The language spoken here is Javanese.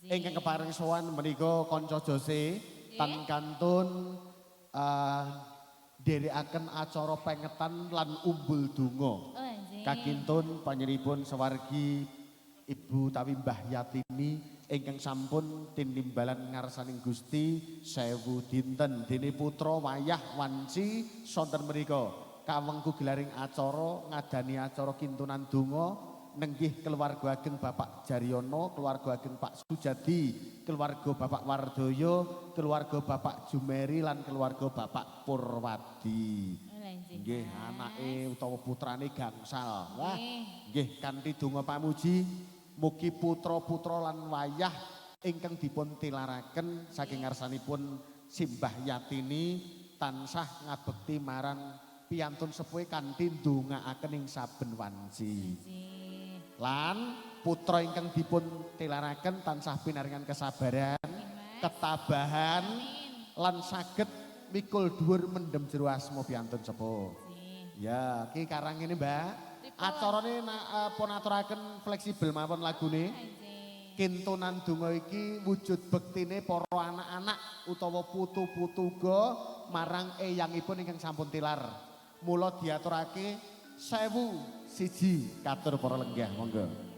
Ingkang kepareng sowan menika kanca Jose tan kantun nderekaken acara pengetan lan umbul donga. Oh, nggih. Kakintun panjenenganipun sewargi Ibu utawi Mbah Yatini ingkang sampun tinimbalan ngarsaning Gusti 1000 dinten, dene putra wayah wanci sonten mriku kawengku gelaring acara ngadani acara kintunan donga nenggih keluarga ageng Bapak Jaryono, keluarga ageng Pak Sujadi, keluarga Bapak Wardoyo, keluarga Bapak Jumeri lan keluarga Bapak Purwadi. Oh, nggih. Nggih, Mas. Anake utawa putrane gangsal. Wah, Nggih. Nggih kanthi donga pamuji mugi putra-putra lan wayah ingkang dipun tilaraken saking ngarsanipun Simbah Yatini tansah ngabekti marang piyantun sepuhe kanthi ndongaaken ing saben wanci. Nggih. Lan putra ingkang dipun tilaraken tansah pinaringan kesabaran, Nggih, Mas. Ketabahan Amin. Lan saged mikul dhuwur mendem jero asma piyantun sepuh. Nggih. Ya, ki karang ini, Mbak. Pripun? Acarane pun aturaken fleksibel mawon lagune. Nggih. Kintunan donga iki wujud bektine para anak-anak utawa putu-putu uga marang eyangipun ingkang sampun tilar. Mula diaturake 1001 katur para lenggah, monggo.